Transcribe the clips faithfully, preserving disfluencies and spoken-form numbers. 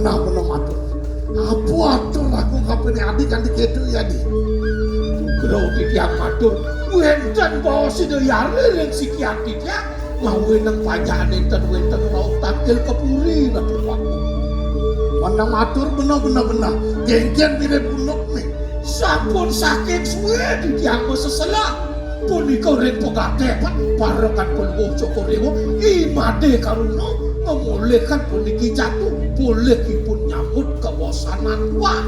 Nah, mula matur. Apa atur aku kapene adi kanthi kedo ya, Di? Putra titiang matur, wenten baos Ida Yare ring sikian titiang, ngawinang panjak nenten wenten rauh tangkil ka puri, nah, Putraku. Menang matur, bener, bener, bener. Genggen mirip unuk nih. Sampun saking suwe titiang maseselah. Punika ring pagatepan parekan Palungguh Cokor Dewa, I Made Karuna, ngamolihkan puniki jatuh, polihipun nyambut kawosanan tuah.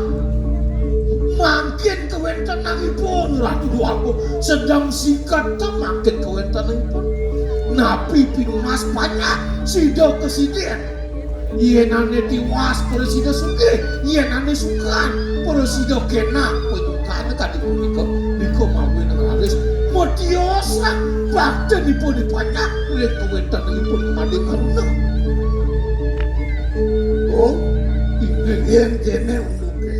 Mangkin kawentenanipun, Ratu Déwa Agung, sedeng siketa mangkin kawentenanipun. Napi pinunas panjak sida kasidin? Yén ané tiwas, prasida sugih; yén ané sukan, prasida kénak. Panyukan kadi punika, nika mawinan raris matiosan baktinipun I Panjak ring kawéntenanipun I Made Karuna. Oh, inggih, yén kéné unduké,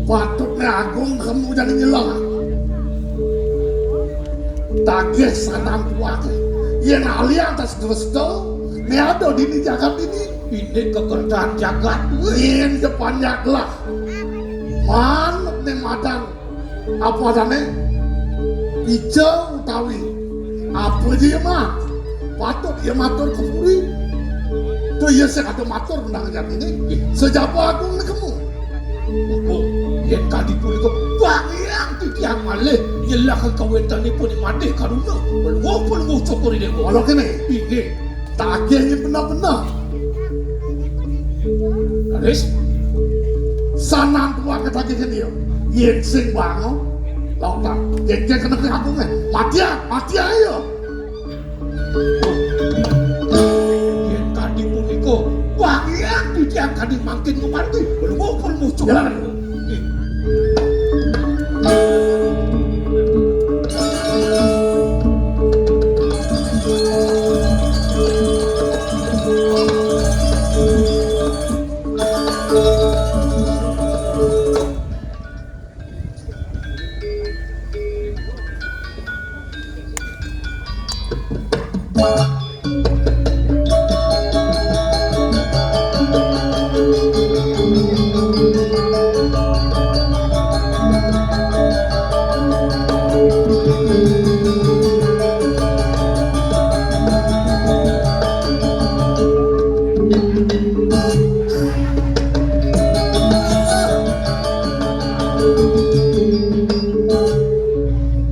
patutné Agung kemu jani nyelah. Tagih sanan tuah. Yén alian tas gresta, né ada dini jagat ini. Indik kekertaan jagat. Yén Panjak lah manut né madan apa adané? Ija utawi apa ja ya mah? Patut ya matur ka puri. Tuh ya sing ada matur menang jam ini. Sejaba Agung né kemu. Oh, yén kadi punika, wangiang titiang malih nyelahang kawéntenanipun I Made Karuna, Palungguh, Palungguh Cokor I Déwa. Mula kéné. Inggih. Tagih nyén bener-bener. Raris. Sanan tuah katagih kéné ya. Yén sing bangun, lautang. Yén, yén kena kena Agung, eh. Matian, matian ya. Yén kadi punika, wangiang titiang kadi mangkin ngumargi. Lemu, lemu, cukup. Jalan.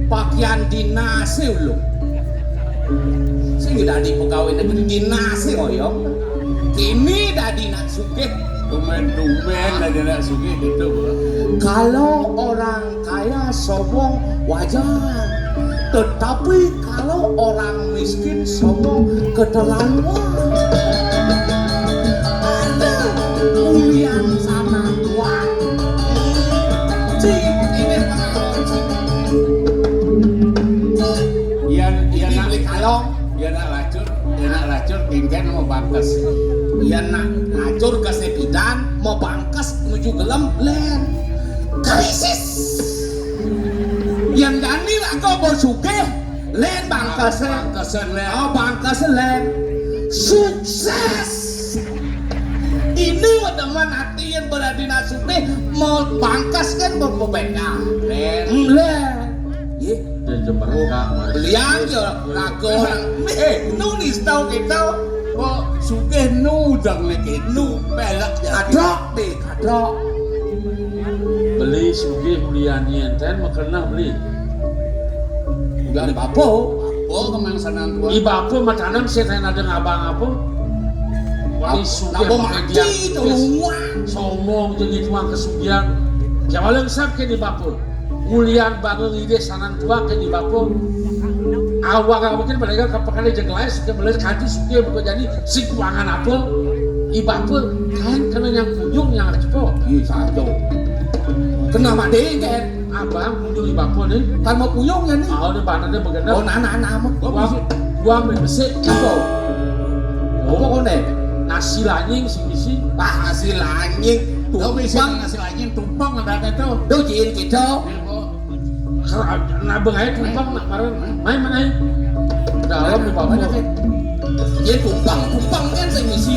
Pakaian dinasé ulung. Sing dadi pegawai negeri dinasé oyong. Kini dadi nak sugih. Tumben-tumben dadi nak sugih gitu, Bro. Kalau orang kaya sombong wajar. Tetapi kalau orang miskin sombong keterlaluan. Aduh, ulian sama tuan. Cing, ini pengaruh, cing. Yén, yén nak, beli kalong. Yén nak lacur, yén nak lacur, kéngkén mau bangkes. Yén nak lacur ka sepidan, mau bangkes nuju gelem, lén. Krisis. Yén jani laga mau sugih, lén bangkesé. Bangkesé lén. Oh, bangkesé lén. Sukses. Ini demen ati yén beradi nak sugih, mau bangkes kan mau, mau bengkah. Lén. Lén. Yé. Dia jembar. Oh, kak, belian ya, laga orang. Eh, nu nista kita. Kok sugih nu dang nek nu pelek ya. Kadok, deh, kadok. Beli sugih ulian yén ten makeneh beli. Udah ada bapa. Bapa kemang sanan tuan. I bapa matanem sing ten ada ngabang apa? Wali sugih napa mati dia. Sombong jadi tuang kesugihan. Jawaleng sab ke di bapa. Ulian bangun ide sanan tuak ke di bapa. Awak mungkin mereka kepekane jeglais ke meles kanti sugih bukan jadi sing kuangan apa? I bapa kan kena yang kunjung yang cepo. Ih, sajo. Kena mati kan? Abang kunjung i bapa ni. Kan mau kuyung ya ni? Oh, ni bana dia begenep. Oh, nana, nana, mah. Buang, buang besik. Apa? Oh, apa kau ni? Nasi lanying sing bisi. Wah, nasi lanying. Tuh, bisi nasi lanying tumpang ada tu. Tuh, jin kita. Nabeng aja tumpang nak marah. Main mana? Dalam di bapa. Mana, Kak? Dia tumpang, tumpang kan saya ngisi.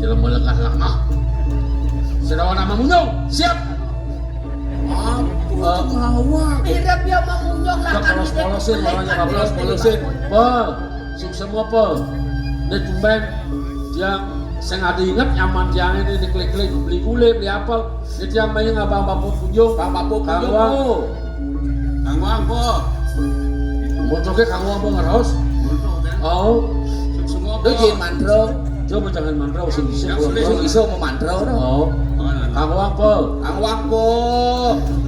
Jelema lekah lemah. Sedawa nama munyung, siap. Apa ngawak? Mirip ya mamunyung lah. Kok kan polos-polosin, orangnya polos-polosin. Pe, suksma pe. Ini tumben tiang sing ada inget nyaman tiang ini, ini klik-klik, beli gulai, beli apa. Ini tiang main ngabang bapuk kunjung. Bang bapuk kunjung. Kanggo apa? Mocoke kanggo apa ngeraos? Mocoke. Oh. Semua apa? Lu jin mandro. Coba jangan mandro, sing iso. Sing iso mau mandro, no. Oh. Kanggo apa? Kanggo apa?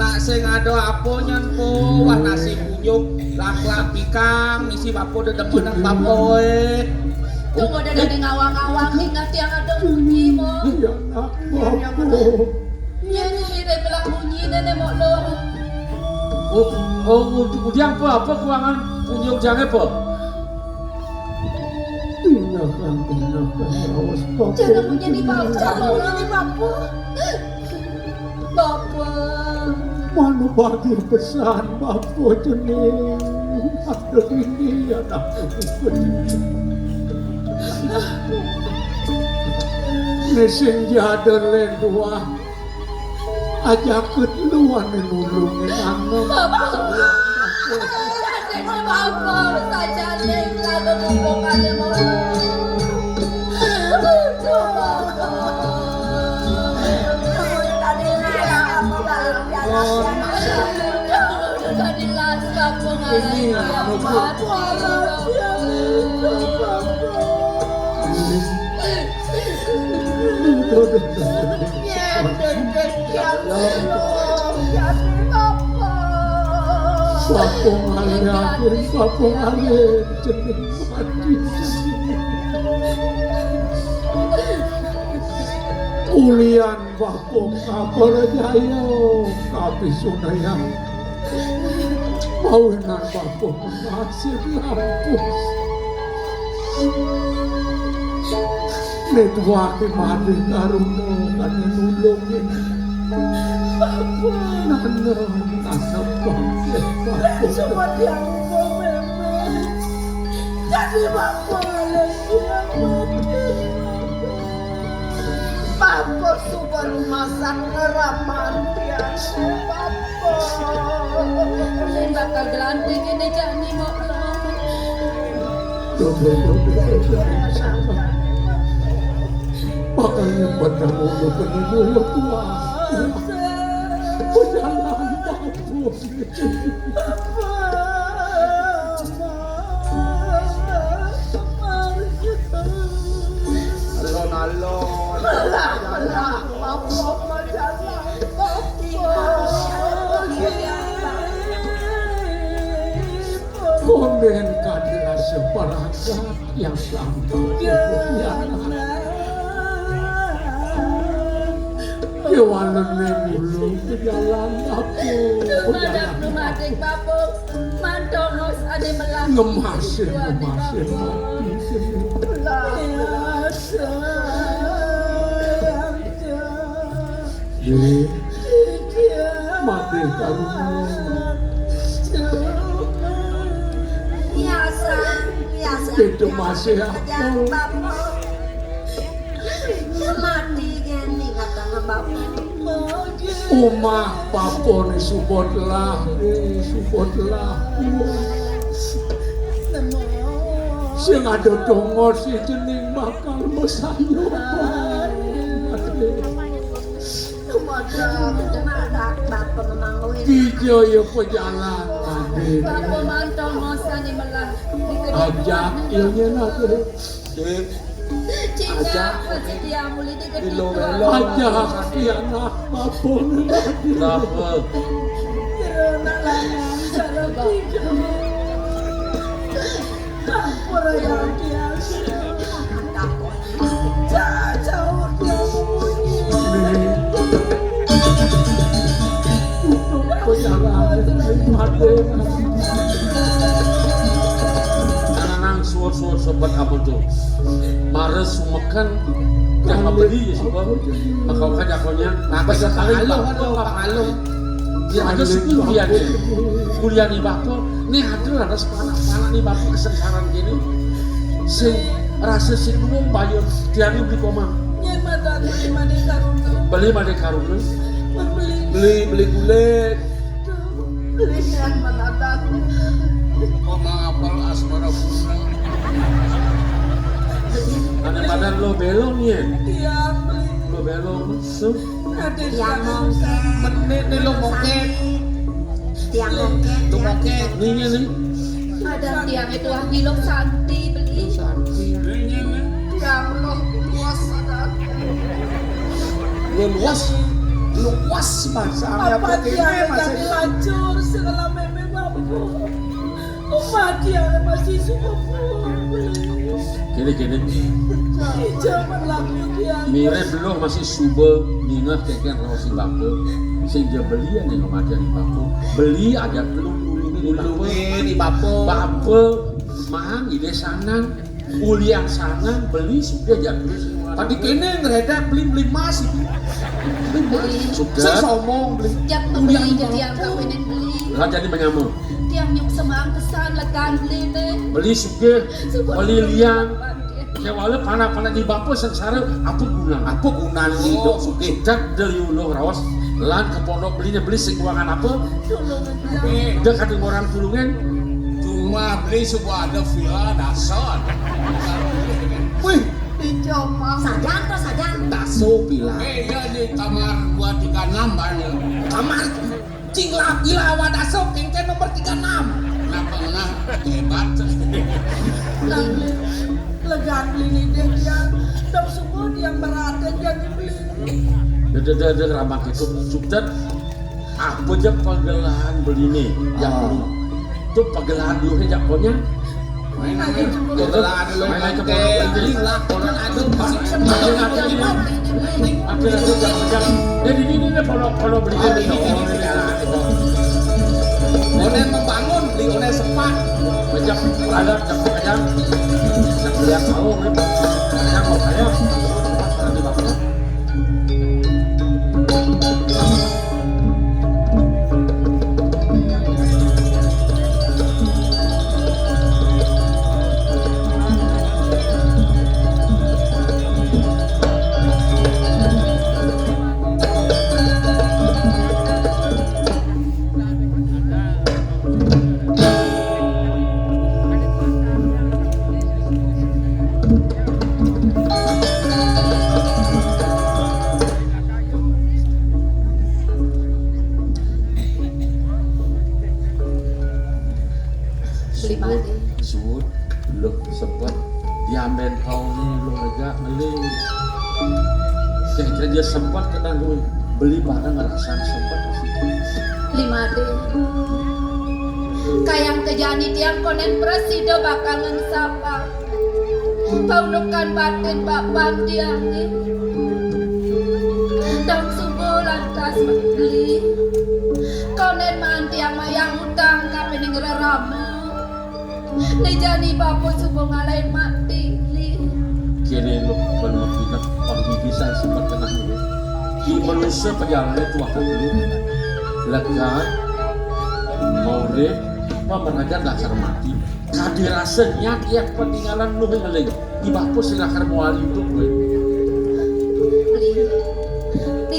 Nak sing ada apa nyen po? Wah, nasi kunyuk, lak-lak pikang, isi bapo de demenan bapo, eh. Tunggu, ada dari ngawang-ngawang nih, nanti yang ada bunyi, mo. Iya, nak, bapo. Iya, ini dia bilang bunyi, nenek mau lor. Oh, oh, udiang apa? Apa kuangan punya udiang apa? Tindakan, tindakan, awas, bapo. Jangan punya di bapo, jangan punya di bapo. Bapo. Manu bagi pesan, bapo, jenis. Ada ini, ya, nak. Ini sing jada len dua. Aja ketuluan nulungin anak. Bapak. Bapak, saja nih, lagu bukannya mau. Tadi las, Bapak, ini, Bapak. Bapa ngalihin, bapa ngalihin, jeneng mati. Ulian bapa kabar jaya, kapisunayang. Mawinan bapa Masih ngampus. Netuake mati karuna kane nulunge. Nana, nana bangke, bangke. Semua dia ngomong, Meme. Jadi bangke, lagi mati. Bapa suba rumasak ngeraman pian, Bapa. Sing bakal gelanting ini jani mau. Makanya pada mulu penemu lo tua. Pejalan bagus. Alon-alon. Komen kadilah separakat yang sampai kemudian. Kewanan mulu ke jalan apa? Tumadak lumadik, Bapak. Mantonos ade melah. Ngemasih, ngemasih mati sini. Mati karuna. Biasa, biasa. Itu masih apa? Mati gini kata bapak. Omah bapané suba telah, eh, suba telah. Sing ada tongos si jening bakal masayup. Kija ya pajalan, Adé. Ajak, iya, Adé. Cina, Aja. Masih tiang muli di gedung. Aja, iya, nah, mabon. Kenapa? Kira nak lanang, salah tiga. Ampun, ya, tiang. Cak, jauh dia bunyi. Nih. Untuk pejalan, Adé. Anak-anak, suwun-suwun sobat apa tuh? Mara sumeken, dah mabeli ya, suba. Maka kan jakonya, nah, bisa kali, kan, lo, kan, lo. Ya, ada sih kuliah dia. Kuliah ni bapa, ni ada lah, rasa panak-panak ni bapa kesengsaraan gini. Sing rasa sing umum bayun, tiang ni beli koma. Nyén matan beli madé karung. Beli madé karung, eh. Beli. Beli, beli kulit. Beli nyén matan. Koma apel asmara bunga. Ada badan lo belong ya? Tiang beli. Lo belong, tuh. Tiang mongkét. Menit nih lo mongkét. Tiang mongkét. Lo mongkét. Nih, nih, nih. Ada tiang itu ah, ngilup santi beli. Santi. Tiang lo luas ada. Lo luas. Luas masa. Apa tiang masih lancur segala mémé babu. Umat tiang masih suka. Kéné, kéné. Mirip lo masih suba ningeh kékén raos ibapa. Sing ja beli ané ngemadian ibapa. Beli aja telung dulu ibapa. Dulu ibapa. Bapa, mang, idé sanan. Ulian sanan, beli sudah ja terus. Tadi kéné ngredak beli, beli emas itu. Beli emas. Sudah. Sing somong beli. Jak beli, jadi angka pengen beli. Lah jadi menyama. Tiang nyuk semang kesan lekan beli téh. Beli sugih, beli lian. Kewala panak-panak di bapa sengsara, apa gunang? Apa gunang hidup sugih? Cak deliu luh raos, lan ke pondok belinya beli sekuangan apa? Tulungan. Dia kata orang tulungan. Rumah beli sebuah ada villa dasar. Wih, dicoba. Sajan to sajan. Daso villa. Eh, iya di kamar dua tiga enam banyak. Kamar Cing lah, gila, awan asup, engké nomor tiga enam. Kenapa menang? Hebat. Legan beli ini deh dia. Dong sungguh dia merhatiin jadi beli. Dede, dede, ramah itu. Sukses. Apa aja pagelaan beli nih? Yang lu. Tuh pagelaan lu aja pokoknya. Main aja. Main aja. Jadi ini nih kalau kalau beli ini. Oné membangun, beli oné sepat. Banyak ada, banyak ada. Yang mau saya, nanti waktu. Beli mati. Suud, luh sempet diambén pauné luh lega ngeling. Kéngkén ja sempet kéné luh beli barang ngerasan sempet sih. Beli mati. Kayang tejani tiang konén prasida bakal ngengsapang. Paunukan batin bapan tiangé. Dong subuh lantas beli. Konén maan tiang mayah utang kapining rerama. Né jani bapa suba ngalahin mati, Li. Kéné lu pang mapinak panggigisan sempet keneh lu. Di manusa pajalané tuah dulu. Lekad, maurip, pamragat lakar mati. Kadi rasa nyat ya patinggalan luh ngeling. Di bapa sing lakar mawali idup, wé. Beli. Di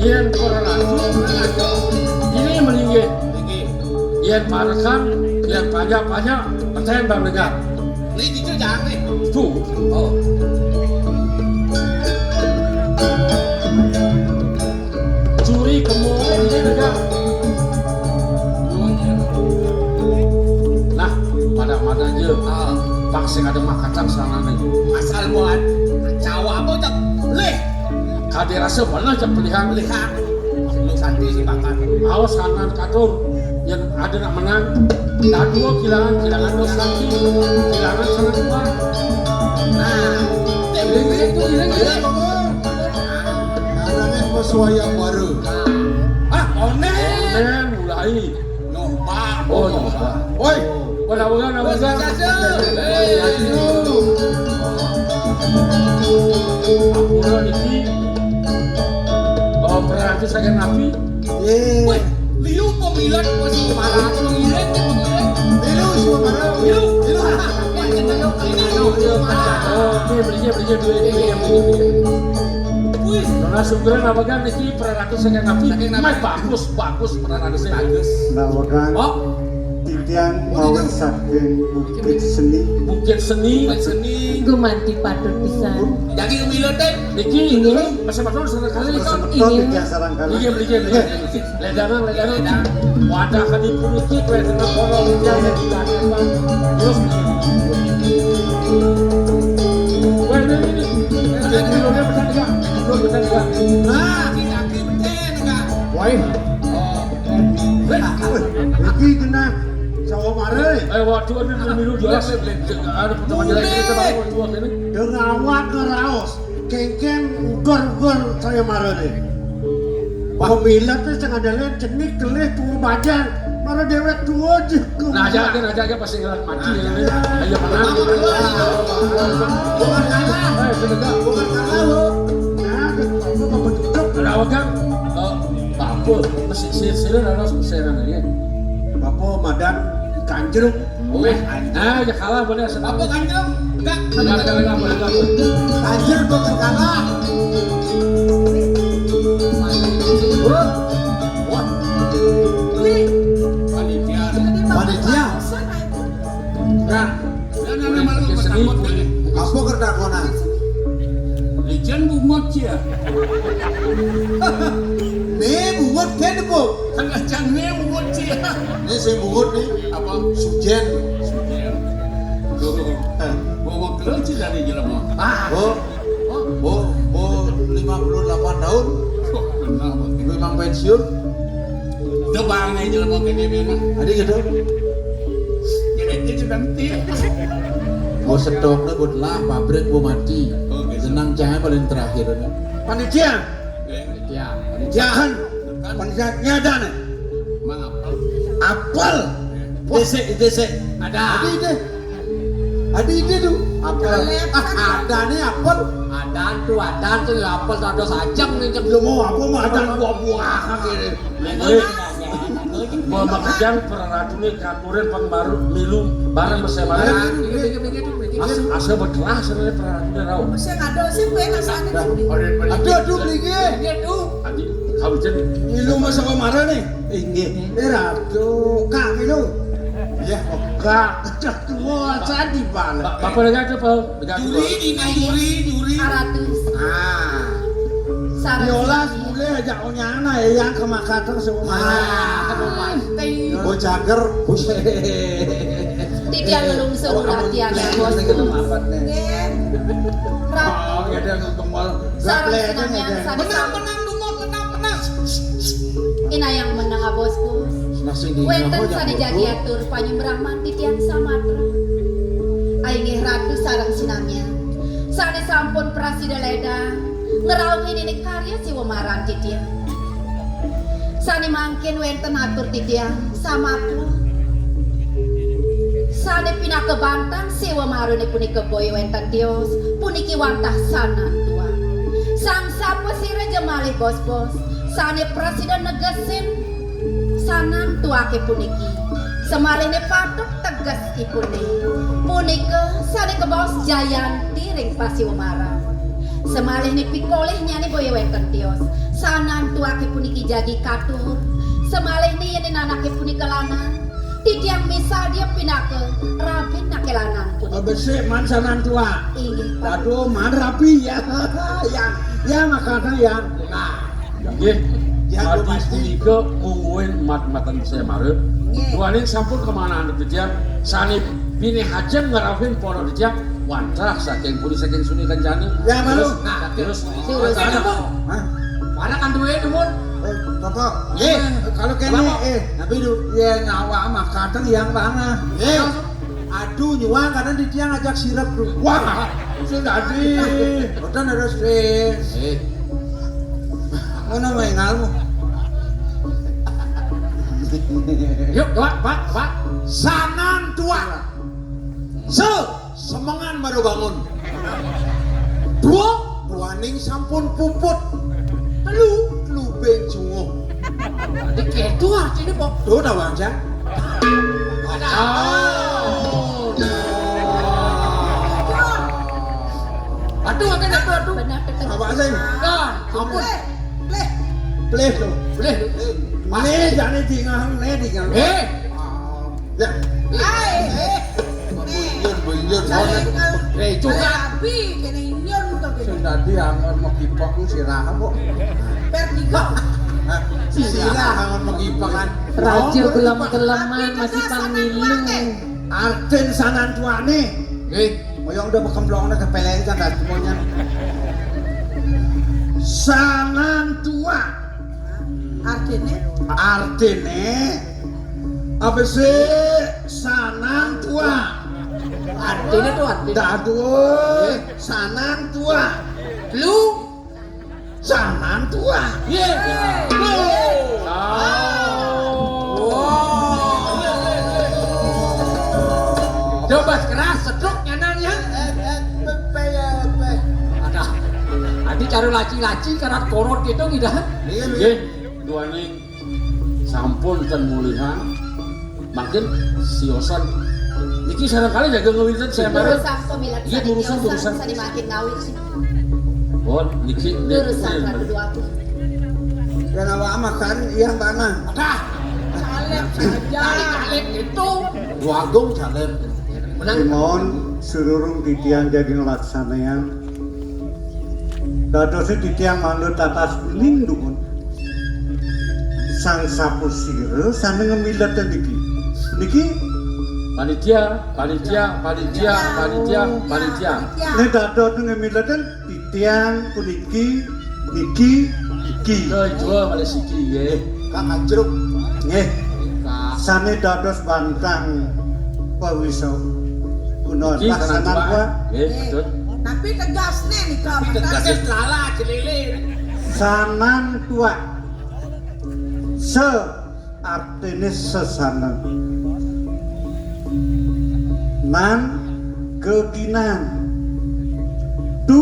Yén para ratu, ini melinggih. Yén parekan, yén panjak-panjak, petén bang dengar. Ini gitu jangan nih. Tuh. Oh. Curi kemo ini dengar. Nah, pada-pada aja. Ah. Pak sing ada makatan sana nih. Asal buat cawa apa tak? Leh. Kadé rasa mana cak pilihan. Lihat. Lu santi si bakar. Awas kanan katur. Yang ada nak menang. Dah dua kilangan, kilangan dua santi. Kilangan sana dua. Nah. Ini itu, ini itu. Swayambara. Ah, onen. Onen mulai. Nyoba. Oh, nyoba. Woi. Panawegan, panawegan. Ampura niki. Oh, berarti saking napi? Woi, liu pemilet, woi, marah, pengiring, pengiring. Liu, semua marah. Liu. Liu. Oke, belinya, belinya, belinya, belinya, belinya. Wih. Nona Sugren apa kan niki peraratus saking napi? Saking napi? Mas, bagus, bagus peraratus. Bagus. Nah, wakan. Oh. Titiang mawan saking Bukit Seni. Bukit Seni. Bukit Seni. Gumanti patut pisan. Jagi kemilo teh. Niki. Ini. Masa betul sareng kalih. Masa betul. Ini. Titiang sareng kalih. Iya, iya, iya. Ledangan, ledangan. Wadah ka dipuniki, kue tengah kolong, terus. Wah, ini, ini. Ini, ini, ini, ini, ini, ini, ini. Nah, ini, ini, ini, ini. Wah. Wih, iki genah Jawa Mare. Eh, waduh, ini milu jelas. Ada pertama jelek kita, waduh, ini. Ngawat ngeraos, kengkeng ugar-ugar saya marane. Pemilet wis tengah dalan jenik kelih tuwa bajang. Mara dewek tuwa aja. Nah, aja, aja, aja, pasti ngelat mati ya. Ayo, mana? Bukan kalah. Eh, sedekah. Bukan kalah, lo. Nah, apa betul? Ada apa, Kang? Oh, apa? Masih sir-sir, ada sepeseran aja. Apa madan kanjrung? Weh, ah, ya kalah boleh asal. Apa kanjeng? Enggak. Enggak, enggak, enggak, enggak, enggak. Kanjeng kok kalah. Wah. Panitia. Panitia. Nah, nah, nah, nah, malu, seni. Takut, ya. Apa kerdakonan? Lijan bungut ya. Nih bungut kan, Bu. Kan acan nih bungut ya. Ini sing bungut nih. Apa? Sujen. Sujen. Tuh. Eh. Bawa keluar sih dari jelema. Ah. Oh. Oh, oh, lima puluh delapan tahun. Oh, benar. Memang pensiun. Udah bangai jelema kene memang. Ada gitu. Jelek itu nanti. Mau stok nih buat lah pabrik mau mati. Oh, gitu. Senang cahaya paling terakhir. Panitia. Ya. Jangan. Panitia nyada nih. Mang apel. Apel. Dese, dese. Ada. Ada ide. Ada ide tuh. Apel. Ah, ada nih apel. Ada tuh, ada tuh ya apel tuh ada sajang nih, Cek. Lu mau apa? Mau ada buah-buahan gitu. Mau makan peraratuné katuran pang baru milu bareng bersama. Asa, asa berkelas sebenarnya peraratuné rau. Sing ada sih gue rasanya. Aduh, aduh, beli gue. Iya tuh. Adi, kau jen. Milu masa kemarin nih. Inggih. Eh, ratu, Kak Milu. Ya, Kak, cek tua tadi balik. Bapak dengar tuh, Pak. Dengar tuh. Juri, Pak. Dina, juri, juri. Aratus. Ah. Sareng. Yolas mulai aja onyana ya yang kemakatan semua. Ah, aduh, pasti. Bocager, buset. Titiang ngelungsur, oh, kamu latihan ya, Bos. Lagi tuh mapat nih. Nggih. Ratu. Oh, ya dia ngekembal. Sareng senamian, sareng. Menang, menang, Dumut, menang, menang. Inayang menang, Bosku. Nah, sing di Wénten sané jagi atur panyumbraman titiang samatra. Inggih Ratu sareng sinamian. Sané sampun prasida ledang ngrauhin ini karya siwa maran titiang. Sané mangkin wénten atur titiang samatra. Sané pinaka bantang siwa marane punika boya wénten tios, puniki wantah sanantua. Sang sapa sira jemalih bos-bos, sané prasida negesin sanantuake puniki. Semalihne patut teges ipune. Punika sané kebaos jayanti ring pasiwa maran. Semalihne pikolihnyane boya wénten tios. Sanantuake puniki jagi katur. Semalihne yen anake punika lanang, titiang misadia pinaka rabin nake lanang punika. Besik man sanantua. Inggih, Pak. Aduh, man rabi ya. Ya, ya makana ya. Nah. Nggih. Ya, adi pasti. Punika mungguing mat-matan saya mara. Nggih. Duaning sampun kemanaan titiang sané bini hajeng ngrauhin para titiang wantah saking puri saking suni kencana. Ya, malu. Terus, nah, terus. Terus. Hah? Mana kan duwe, Dumun? Eh, Bapak. Nggih. Eh, kalau kene, Bapak. Eh, nabi du. Ya, ngawa mah kadang yang mana? Eh. Aduh, nyuwang kadang di tiang ajak sirep, Bro. Wah, sudah di. Udah harus, eh. Eh. Ngono waé ngalmu. Yuk, Pak, Pak, Pak. Sanan tua. Se, semengan baru bangun. Dua, duaning sampun puput. Telu, lubeng jungo. Dikit tuh artinya, Pak. Tuh, tau aja. Oh. Aduh, aduh, aduh, aduh. Benar, benar. Apa sih? Nah, ampun. Pleh. Pleh tuh. Pleh. Né jane di ngang, né di ngang. Eh. Ya. Ai, eh. Buyur, buyur, sono. Eh, juga. Abi, kene inyun to kene. Sing dadi angon megipek ku sirah kok. Vertigo. Hah? Sirah angon megipek kan. Raja gelem-geleman masih pang milu. Artin sanan tuane. Nggih. Kaya udah bekemplongnya kepeleng kan dah semuanya. Sanan tua. Artine? Artine apa sih sanan tua? Artine tuh artine. Dah tuh, sanan tua. Lu sanan tua. Ye. Lu. Coba keras sedruk nyanan ya. Eh, eh, pe, pe, ya, pe. Ada. Adi karo laci-laci karat korot gitu gitu. Iya, iya. Nggih, duaning sampun ten mulihan. Mangkin siosan niki sareng kali jaga ngewinten saya bareng. Durusang pemilat. Iya, durusang, durusang. Sani makin ngawit sih. Oh, niki durusang ratu dua aku. Ya nawa makan iya tanah. Ada. Caleb aja. Caleb itu. Wagung Caleb. Menang. Simon sururung titiang daging laksanean. Dadosé titiang manut tatas lindungan. Sang sapusira sané ngemilet niki. Niki panitia, panitia, panitia, panitia, panitia. Né dados ngemilet titiang puniki, niki, niki. Nah, jual pada siki nggih. Kang Ajruk. Nggih. Kak. Sané dados bantang pawisa. Guna niki sanan tua. Nggih, betul. Tapi tegasné nika. Tegasné lala celele. Sanan tua. Se artiné sesana. Nan geginan. Tu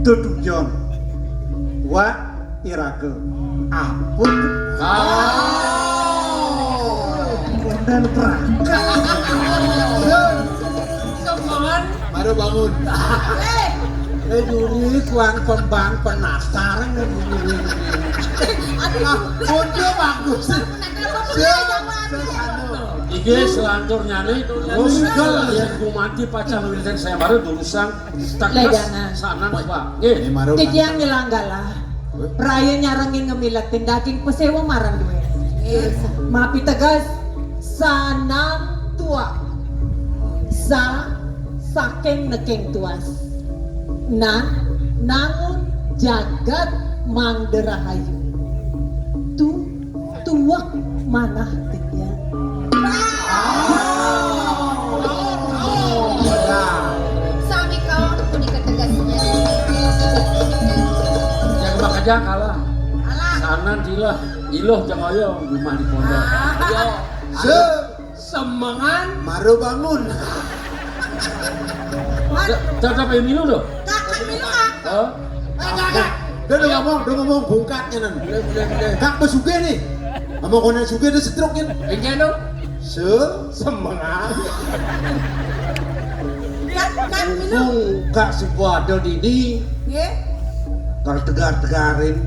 tetujon. Wa iraga. Apun. Dan perangkat. Baru bangun. Eh, dulu kuang kembang penasaran nih dulu. Aduh, kode bagus. Siap. Iki selanturnya nih, terus gel ya, ku mati pacang wilten saya baru durusang. Ledangan. Sanan, Pak. Nggih. Titiang nyelanggala. Raya nyarengin ngemiletin daging pesewa marang duwe. Mapi tegas, sanan tua. Sa saking neking tuas. Nan nangun jagat mangde rahayu. Tu tuwek manah titiang. Sami kaon punika tegasnya. Yang bakal kalah. Kalah. Sanan dilah, iluh jeng ayo rumah di pondok. Ayo. Se semengan. Maru bangun. Tetap milu loh. Kakak milu ah. Hah? Eh, enggak, enggak. Dia udah ngomong, dia ngomong bungkaknya nan. Boleh, boleh, boleh. Kak, bes sugih nih. Ngomong kono sugih dia setruk kan. Enggak dong. Se semengan. Kak, Kak milu. Mumpung Kak Supada dini. Nggih. Kal tegar-tegarin.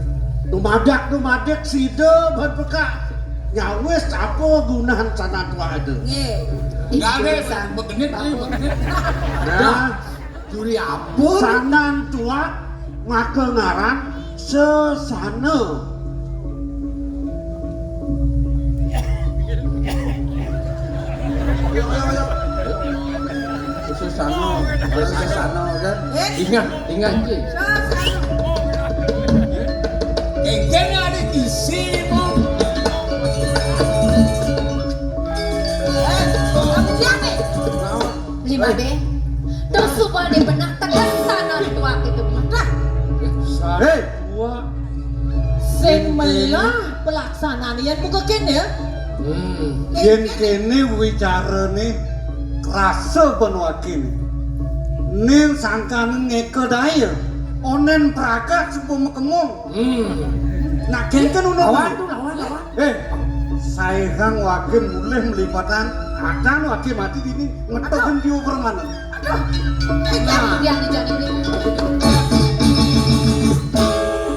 Dumadak-dumadak sida ban pekak. Nyawis apa gunahan sanan tua itu? Nggih. Enggak ada, begenit nih, begenit. Nah, juri apa? Sanan tua maka ngaran sesana. Ayo, ayo, ayo. Sesana, sesana kan? Ingat, ingat. Kengkeng ada isi, Bung. Lima deh. Terus coba deh benak tekan sana tuak itu. Hei. Belah pelaksanaan yen muga kene ya. Hmm. Yen kene wicarané krasa ben wakil. Ning sangkan ngeka daya. Onen pragat suba makemung. Hmm. Nak kenten uno. Lawan tu, lawan, lawan. Eh, saihang wakil mulih melipatan, adan wakil mati dini, ngetokin diu permanen. Aduh,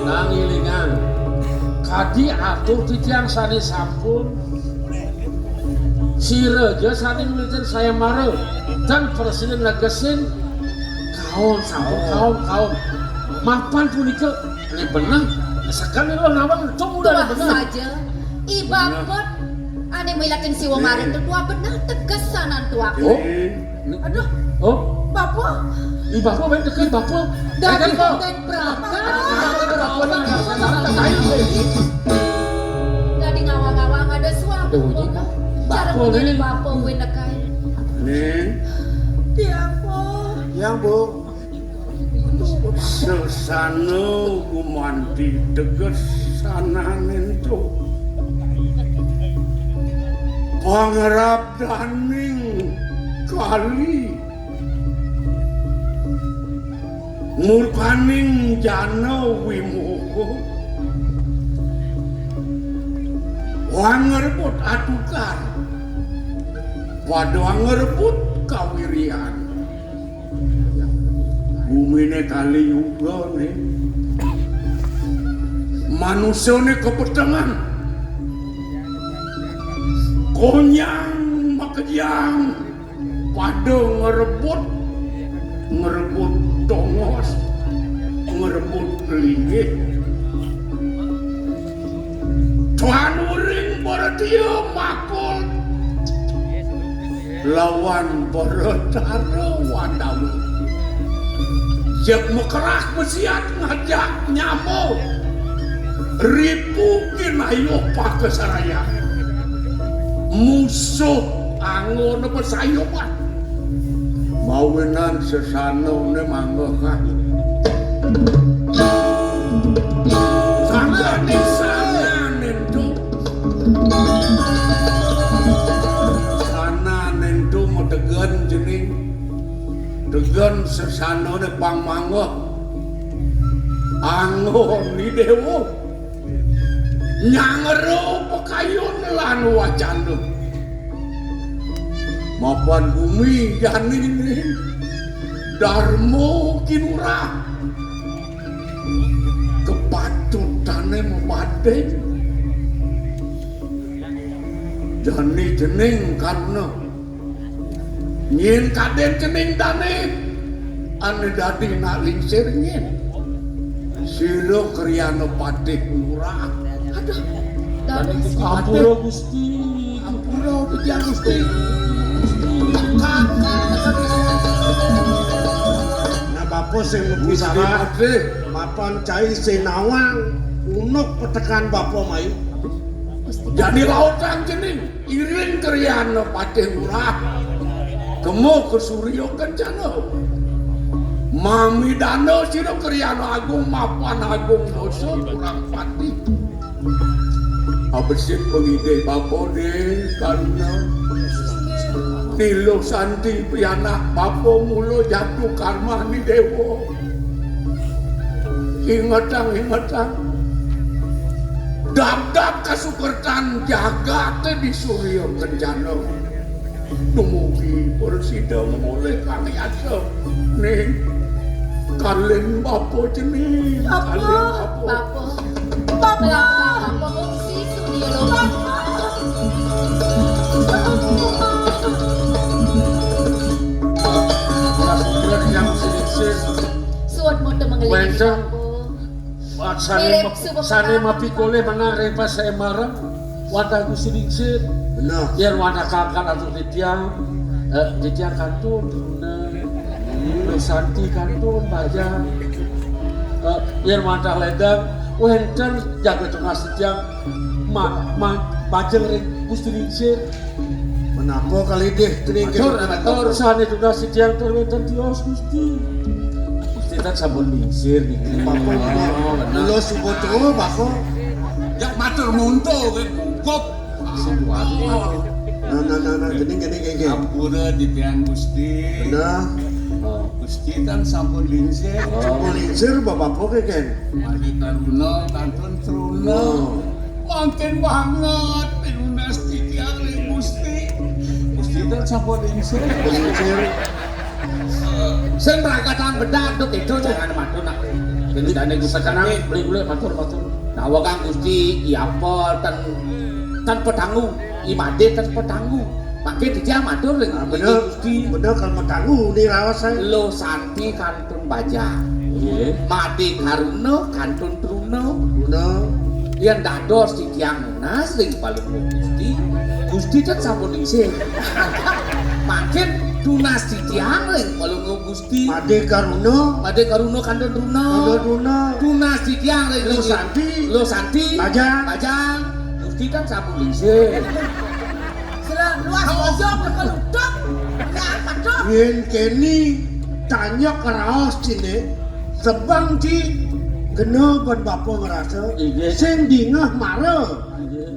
nah. Ngilingang. Kadi atur titiang sané sampun. Sira ja sané nulisin sayembara. Dan presiden negesin kaon sampun, oh, kaon, kaon. Mapan punika, ini bener. Sekan ini lo nawang, cung udah ini bener. Saja. Ibabet ané milakin siwa maring tetua bener teges sanan tuak. Oh. Aduh. Oh. Bapa. Ih, bapa main deket, bapa. Dadi konten praga. Bapa ni, bapa ni. Dadi ngawang-ngawang ada suami. Aduh, bapa. Cara bapa punya ni. Bapa kuwi nekai. Ning. Tiang, Bu. Yang, Bu. Sesana gumanti teges sananing to. Pangrabdaning kali murpaning jana wimoha. Wangrebut atukar. Pada wangrebut kawirian. Guminé Kali Yuga né. Manusané kepetengan. Konyang makejang pada ngrebut, ngrebut tongos, ngrebut linggih. Tuan uring bertia makul. Lawan Bathara Wadawa. Jeg makerah mesiat ngajak nyama. Ripu kinayuh pakasaraya. Musuh anggona besayuban. Mawinan sesanané manggehang. Sangganing sananing tu. Sananing tu mategen cening. Tegen sesanané pang manggeh. Anggon ni déwa. Nyangera pakayun lan wacana. Mapan gumi jani ni. Darma kinurah. Kepatutané mabading. Jani cening karuna. Nyén kadén cening dané. Ané dadi nak lingsir nyén. Sira kriyana patih lurah. Aduh. Ampura Gusti. Ampura titiang Gusti. Nah, bapa sing Gusti salah. Patih. Mapan cai sing nawang unuk petekan bapa mai. Jani lautang cening. Iring kriyana patih lurah. Kema ka Surya Kencana. Mamidana sira kriyana agung mapan agung dosa kurang patih. Abesit pangidih bapa dé karuna. Niluh santi pianak bapa mula jatuh karmah ni déwa. Ingetang, ingetang. Dapdap kasukertan jagaté di Surya Kencana. Dumugi prasida memulih kang yasa. Ning kalin bapa cening, kalin bapa. Bapa. Bapa. Bapa ngungsi Surya Loka. Bapa. Suwun mutu mengelingi bapa. Wah, sané map-, sané mapikolih menang ring pas saya marem. Wantah Gusti Lingsir. Bener. Yén wantah kangkal atur titiang, eh, titiang kantun, bener. Terus Santi kantun, bajang. Eh, yén wantah ledang, wénten jaga tunas titiang, ma-, ma-, bajeng ring Gusti Lingsir. Menapa kali deh, cening matur, matur. Sané tugas titiang tur wénten tios, Gusti. Gusti tan sampun lingsir niki. Bapa, oh, bener. Kula suba tuh, Bapa. Atur munto ké kukup. Nah, nah, nah, nah, gini, gini, gini, gini. Ampura titiang Gusti. Bener. Oh, Gusti kan sampun lingsir. Oh. Sampun lingsir, Bapak kok, Ken? Mari karuna kantun truna. Oh. Mangkin banget pinunas titiang ring Gusti. Gusti kan sampun lingsir. Lingsir. Sing prakatang bedak tuh itu jangan matur nak. Ini dane Gusti sekarang beli-beli matur, matur. Nah, wakang Gusti, iya apa ten, ten petanggu, imade ten petanggu. Mangke titiang matur ring, nah, bener, Gusti. Bener, kalau petanggu di raos saya. Lo Santi kantun baja. Iya. Made karuna kantun truna. Truna. Yen dados titiang nunas ring Palungguh Gusti, Gusti ten sampun lingsir. Mangkin tunas titiang ring Palungguh Gusti. Made karuna. Made karuna kantun truna. Kantun truna. Tunas titiang ring Lo Santi. Lo Santi. Bajang. Bajang. Gusti ten sampun lingsir. Sira luas bojong, teka luduk. Yen keni tanya keraos cine, sebang ci kena ban bapa ngerasa, inggih, sing dingeh mara. Inggih.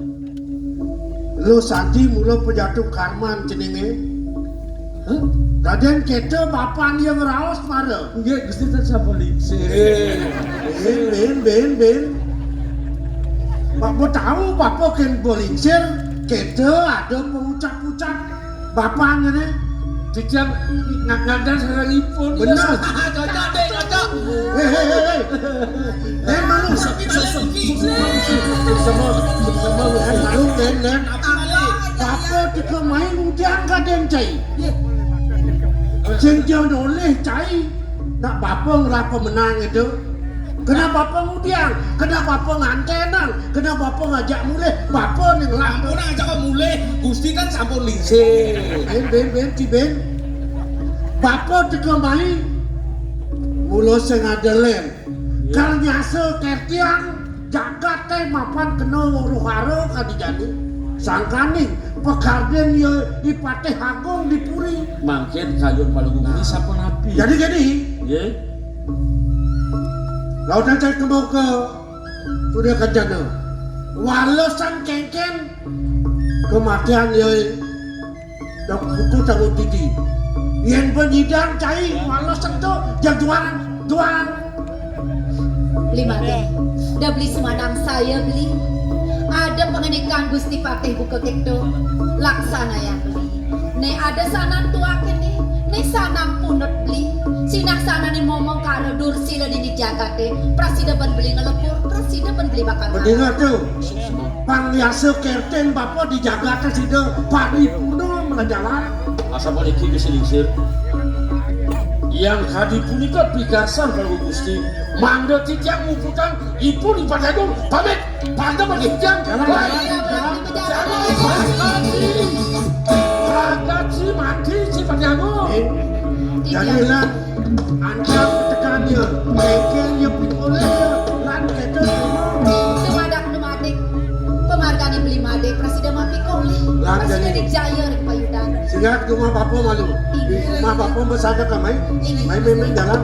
Lo Santi mula pejatuh karman cenenge. Hah? Daden keta bapan iya ngraos mara. Nggih, Gusti ten sampun lingsir. Eh, ben, ben, ben, ben. Bapa tahu, bapa ken bolingsir, keta ada pengucap-ucap bapan ngene. Titiang ng-, ngandang sareng ipun. Bener. Cocok, Dek, cocok. Hei, hei, hei, hei. Nen malu. Sama, sama, sama. Nen malu, nen, nen. Apa, apa? Bapa teka mai ngudiang kaden cai. Sing dia noleh cai. Nak bapa ngelah pemenang itu. Kena bapa ngudiang, kena bapa ngantenang, kena bapa ngajak mulih, bapa ning ngelah. Ampun, ngajak mulih, Gusti kan sampun lingsir. Ben, ben, ben, ci ben. Bapa teka mai. Mula sing ada len. Kal nyasa kertiang. Jagate mapan kena huru-hara kadi jani. Sangkaning pakarden ya I Patih Agung di puri. Mangkin kayun Palungguh Gusti sapunapi? Jadi, jadi. Nggih. Laut cai kembang ke Surya Kencana. Walesan kengken kematian ya. Dok buku tahu titi. Yen penyidang cai malas sento, ya juang, juang. Beli mati. Dah beli semanang saya beli. Ada pengendikan Gusti Patih buka kekdo. Laksana ya beli. Ne ada sanan tuak ini. Ne sanan punut beli. Sinah sana ne momong karo dursila di jagate. Prasida ban beli ngelebur, prasida ban beli bakal. Bedengar tuh. Pang biasa kerten bapa di jagate sida paripurna melajalan. Asal puniki bisi lingsir. Yang kadi punika pikarsan Prabu Gusti. Mangda titiang muputang ipun I Patih Agung pamit. Pangda bagi titiang. Jalan, jalan, jalan. Pragat si mati si Patih Agung. Jadilah Anjang tekan ya, kengkeng ya pikoleh ya, lan keta terima. Dumadak dumadik, pemargane beli made, prasida mapikoleh. Lan prasida jani dijaya ring payudan. Singat rumah bapa malu. Inggih. Rumah bapa besada kamai. Inggih. Mai, mai, mai, jalan.